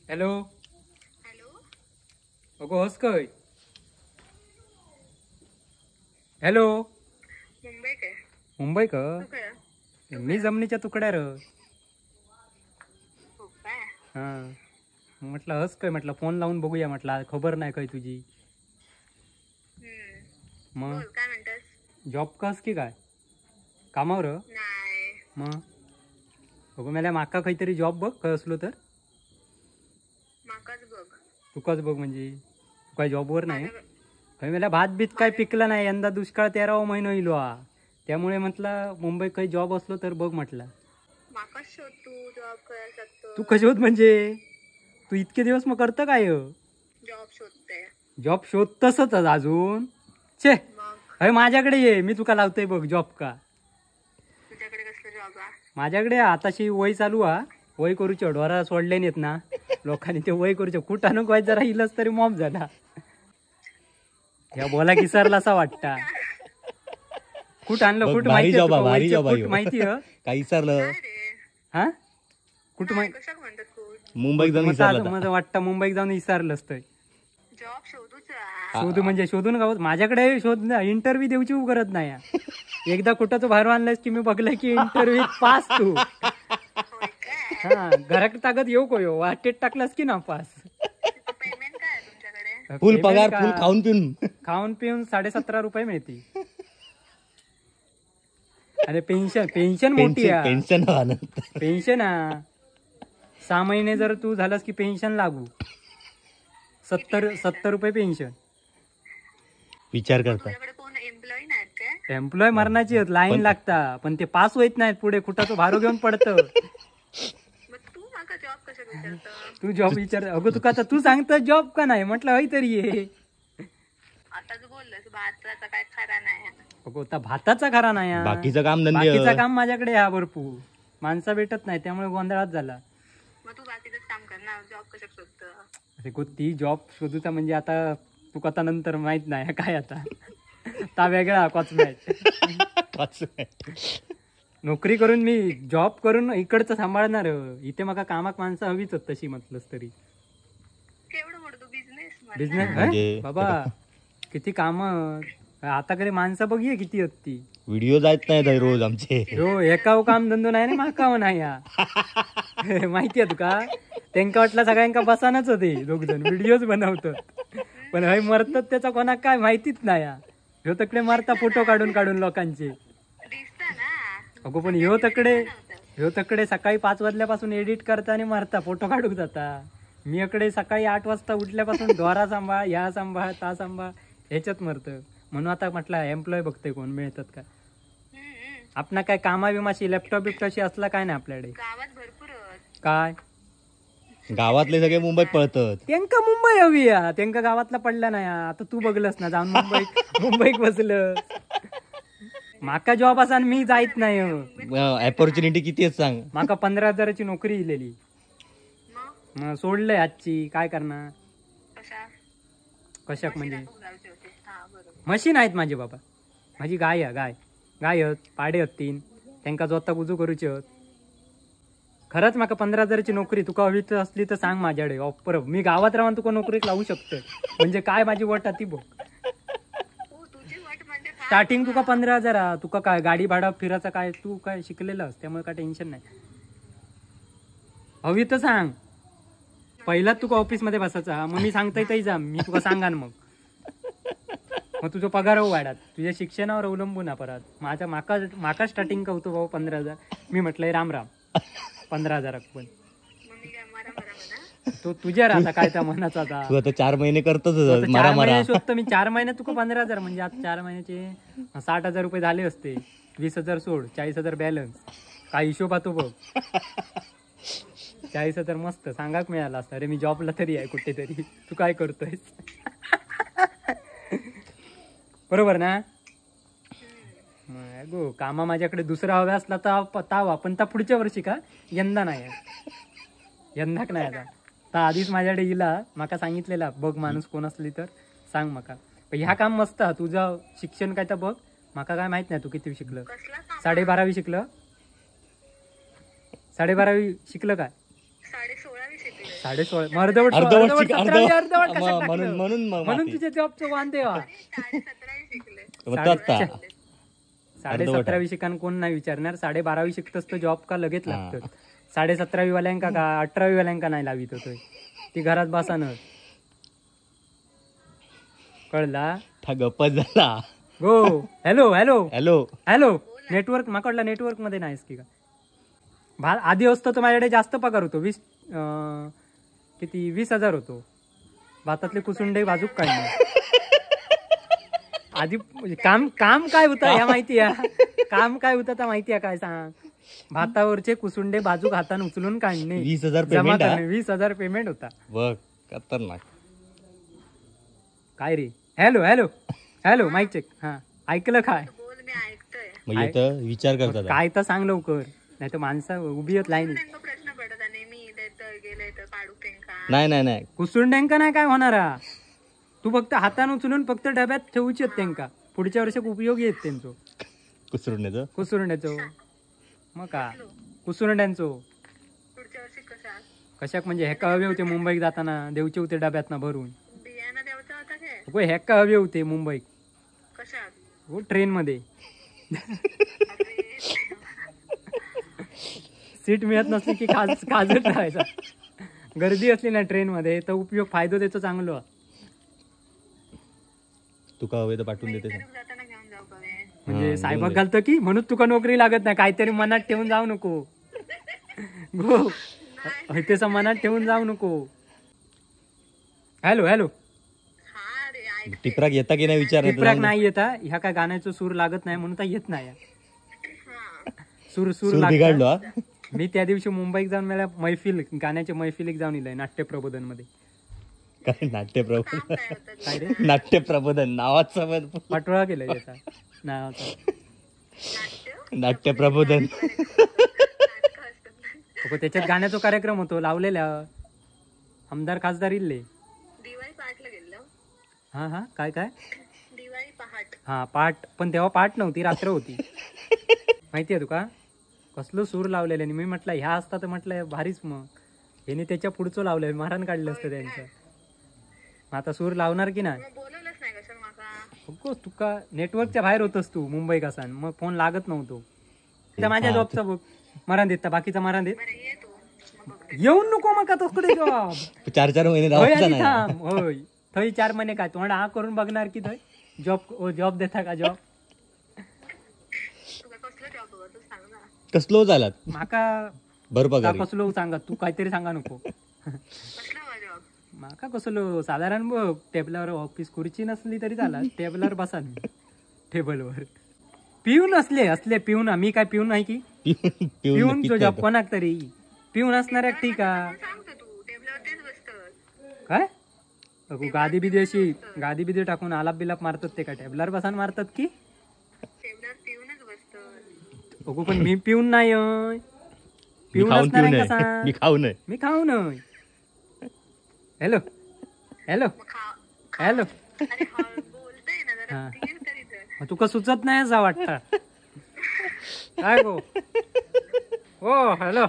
Hello. Hello. अगो हस काय? Hello. Mumbai काय? मुंबई का? तू काय? मी जमिनीच्या तुकड्यार. हो काय? हां, म्हटलं हस काय, म्हटलं फोन लावून बघूया, म्हटलं खबर नाही काय तुझी. मग बोल, काय म्हणतोस? जॉब कस की काय कामावर? नाही. मग अगो मला माका काहीतरी जॉब बघ काय असलो तर. माकाच बघ. तुकाच बघ म्हणजे तू काय जॉबवर नाही? काही मला भात बीत काय पिकलं नाही यंदा, दुष्काळ 13वा महिना येईल हा, त्यामुळे म्हटलं मुंबईत काही जॉब असलो तर बघ म्हटलं. माकाच शोध तू जॉब करायला शकतो. तू कशी होत म्हणजे तू इतके दिवस मग करतं काय? जॉब शोधते. जॉब शोध तसंच अजून. छे अरे माझ्याकडे ये, मी तुका लावतोय बघ जॉब का. तुझ्याकडे कसलं जॉब आहे? माझ्याकडे आताशी वय चालू हा, वय करूचे ढोरा सोडले नाहीत ना लोकांनी, ते वय करूचे कुठं नको जरा इलच तरी मॉप झाला. ह्या बोला किसरला असा वाटता. कुठं आणलं कुठं माहिती? कुठं माहिती काही विसरलं? हा कुठं माहिती? मुंबईत जाऊन माझं वाटतं मुंबईत जाऊन विसरलं असतं. शोधू म्हणजे शोधून गाव माझ्याकडे शोध, इंटरव्ह्यू देऊची गरज नाही. एकदा कुठं बाहेर आणलंस की मी बघलं की इंटरव्ह्यू पास तू. हा घरात ताकद येऊ कोयो वाटेत टाकलास की ना पास. फुल पगार, फुल खाऊन पिऊन, खाऊन पिऊन 17.5 रुपये मिळते. अरे पेन्शन, पेन्शन मोठी आहे. पेन्शन पेन्शन हा 6 महिने जर तू झालास की पेन्शन लागू. 70 रुपये पेन्शन. विचार करता एम्प्लॉय मरणाची लाईन लागता पण ते पास होत नाहीत पुढे, कुठं तो भारू घेऊन पडत. तू जॉब विचार अगं तुका आता तू सांगता जॉब का नाही म्हटलं हय तरी ये. अगो आता भाताचा खरा नाही, बाकीचं काम, बाकीचं काम माझ्याकडे हा भरपूर, माणसं भेटत नाही त्यामुळे गोंधळात झाला. अरे गो ती जॉब शोधूचा म्हणजे आता तुका आता नंतर माहित नाही काय आता ता वेगळा कॉचमॅट. नोकरी करून मी जॉब करून इकडचं सांभाळणार, इथे माका कामाक माणसं हवीच तशी म्हटलंस तरी. बिझनेस बाबा किती काम आता कडे माणसं बघिये किती आहेत ती. व्हिडिओ जात नाही रोज आमचे. हो एकाव काम धंदो नाही ना माकाव नाही हा माहिती आहे तुका. त्यांका वाटलं सगळ्यांका बसानच होते दोघ जण व्हिडिओज बनवतात, पण हय मरतात त्याचा कोणाक काय माहितीच नाही. ह्यो तकडे मारता फोटो काढून काढून लोकांचे. अगो पण ह्यो तकडे सकाळी 5 वाजल्यापासून एडिट करता आणि मारता फोटो काढूक जाता. मी इकडे सकाळी 8 वाजता उठल्यापासून द्वारा सांभाळ, ह्या सांभाळ, ता सांभाळ, ह्याच्यात मरतं. म्हणून आता म्हटलं एम्प्लॉय बघतोय कोण मिळतात का. आपणा काय कामा बिमाशी लॅपटॉप बिपटॉपशी असला काय नाही आपल्याकडे. काय गावातले सगळे मुंबईत पळतात, त्यांका मुंबई हवी हा, त्यांका गावातला पडला नाही. आता तू बघलस ना जाऊन मुंबईत, मुंबईत बसलं. माका जॉब असा मी जायत नाही. अपॉर्च्युनिटी किती आहे सांग. माका 15 हजाराची नोकरी इलेली, मग सोडलंय आजची. काय करणार कशाक म्हणजे मशीन आहेत माझे बाबा. माझी गाय आहे, गाय गाय आहेत, पाडे आहेत 3, त्यांका जोता उजू करूचे आहेत. खरंच माका 15 हजाराची नोकरी तुका हवी असली तर सांग माझ्याकडे ऑफर. मी गावात राहून तुका नोकरीत लावू शकतो. म्हणजे काय माझी वट ती बघ. स्टार्टिंग तुका 15,000, तुका काय गाडी भाडा फिरायचं काय, तू काय शिकलेलं त्यामुळे काय टेन्शन नाही. हवी तर सांग. पहिला तुका ऑफिसमध्ये बसायचा, मग मी सांगता येतही जा, मी तुका सांगान. मग मग तुझा पगार वाढत, तुझ्या शिक्षणावर अवलंबून परत. माझा माका माका स्टार्टिंग का होतो भाऊ 15,000. मी म्हटलंय राम राम 15,000 पण तो तुझ्या आता काय त्या मनाचा. तू आता 4 महिने करतोच 4 महिने शोधतो मी. 4 महिन्यात तुका 15,000 म्हणजे आता 4 महिन्याचे 60,000 रुपये झाले असते. 20,000 सोड, 40,000 बॅलन्स. काय हिशोब तो बघ. 40,000 मस्त सांगाक मिळाला असता. अरे मी जॉबला तरी आहे कुठेतरी, तू काय करतोयस? बरोबर ना? गो कामा माझ्याकडे दुसरा हवा असला तर तावा, पण त्या पुढच्या वर्षी का, यंदा नाही, यंदाक नाही. आता तर आधीच माझ्याकडे इला माका सांगितलेला बघ माणूस कोण असली तर सांग माका. ह्या काम मस्त. तुझं शिक्षण काय तर बघ, माका काय माहित नाही तू किती शिकलं. 12.5 शिकलं, 12.5 शिकलं काय? 16.5 अर्धवट अर्धवट 17वी अर्धवट कशाक म्हणून टाकलं? म्हणून म्हणून तुझ्या जॉबचं वांदे वा. 17.5 शिकले. 17.5वी शिकान कोण नाही विचारणार. 12.5वी शिकतस तर जॉब का लगेच लागतं. 17.5वी वाल्यांका का 18वी वाल्यांका नाही लावित होतोय, ती घरात बसानं. कळला? गप्प झाला. गो hello hello hello hello network माकडला network मध्ये नाहीस की का? आधी असतो तर माझ्याकडे जास्त पगार होतो. 20,000 होतो. भातातले कुसुंडे बाजूक काढले. आधी काम काम काय होतं ह्या माहिती आहे? काम काय होतं तर माहिती आहे काय सांग? भातावरचे कुसुंडे बाजूक हाताने उचलून काढणे. 20,000 जमा पेमेंट करणे. 20,000 पेमेंट होता. बघ खतरनाक. काय रे? Hello hello hello mic check. हा ऐकलं काय? बोल, मी ऐकतोय. मग येतं विचार करतात काय तर सांग लवकर, नाही तर माणसं उभी आहेत लाईन. त्यांना प्रश्न पडत आणि मी देत गेले तर काढू त्यांका. नाही नाही नाही कुसुंड्यांका नाही काय होणार. तू फक्त हाताने उचलून फक्त डब्यात ठेवूची आहेत त्यांका. पुढच्या वर्षात उपयोगी आहेत त्यांचो. कुसरुंड्याचं कुसुरंड्याचो मग का कुसुरंड्यांचो पुढच्या वर्षी कशा कशाक म्हणजे हेका हवे होते मुंबईत जाताना देवचे होते डब्यात ना भरून. बियाणं द्यायचा होता काय? हो हेका हवे होते मुंबईत. कशात? हो ट्रेन मध्ये अरे सीट मिळत नसली की खाजत राहायचा. गर्दी असली ना ट्रेन मध्ये तर उपयोग फायदो त्याचो चांगलो. तुका हवे तर पाठवून देते. जाताना घेऊन जाऊ का? म्हणजे साहेबाक घालतं की म्हणून तुका नोकरी लागत नाही. काहीतरी मनात ठेवून जाऊ नको. गो तेच मनात ठेवून जाऊ नको. Hello hello. हा रे ऐक. टिपराक येता की नाही विचार. टिपराक नाही येता. ह्या काय गाण्याचं सूर लागत नाही म्हणून तर येत नाही. सूर सूर सूर बिघडलो. लागतो. मी त्या दिवशी मुंबईत जाऊन मला मैफिल गाण्याच्या मैफिलीत जाऊन इलय नाट्य प्रबोधन मध्ये. काय नाट्य प्रबोधन? काय होतं? काय रे नाट्य प्रबोधन नावाचा पाटोळा केलाय त्याचा नावाचा. नाट्य प्रबोधन. नाटकं असतात ना. अगं, त्याच्यात गाण्याचा कार्यक्रम होतो लावलेला. आमदार खासदार इल्ले. दिवाळी पहाटला गेलो. हा हा काय काय दिवाळी पहाट. हा पाठ पण तेव्हा पाठ नव्हती, रात्र होती. माहिती आहे तुका कसलं सूर लावलेलं. मी म्हटलं ह्या असता तर म्हटलं भारीच. मग ह्याने त्याच्या पुढचं लावलंय, मारण काढलं असतं त्यांचं. मग आता सूर लावणार की नाही? मग बोलवलंच नाही कशाला माका? हो तुका नेटवर्कच्या बाहेर होतस तू मुंबई कसान, मग फोन लागत नव्हतो. तर माझ्या जॉबचा बघ मरण देत, बाकीचा मरण देत. बरं ये तू मग बघते. येऊन नको मग आता कुठे जॉब. 4-4 महिने होय राहायचा आधी नाही. थांब. होय थंय 4 महिने काय तोंड हा करून बघणार की थंय जॉब जॉब देता का जॉब? तुका कसलं जॉब हवं तू सांग ना. कसलो झालात माका बरोबर का कसलो सांगा तू, काहीतरी सांगा नको. कसला हवा जॉब? माका कसलो साधारण बघ टेबलावर ऑफिस खुर्ची नसली तरी चालत, टेबलावर बसा टेबलवर. पिऊन असले असले पिऊन मी काय पिऊन नाही की पिऊन पिऊन जॉब कोणाक तरी पिऊन असणाऱ्या ठीक आहे. सांगतो तू टेबलावर तेच बसत. काय अगो गादी बिदी अशी गादी बिदी टाकून आलाप बिलाप मारतात ते का टेबलावर बसान मारतात की? टेबलावर पिऊनच बसत. अगो पण मी पिऊन नाही होय. मी पिऊन खाऊन पिऊन असणाऱ्यांका आहे. सांग. मी खाऊन आहे. मी खाऊन होय. हॅलो हॅलो मग खा. हॅलो. अरे हा बोलतोय ना जरा हा. धीर तरी धर. मग तुका सुचत नाही असा वाटतं काय गो? हो हॅलो.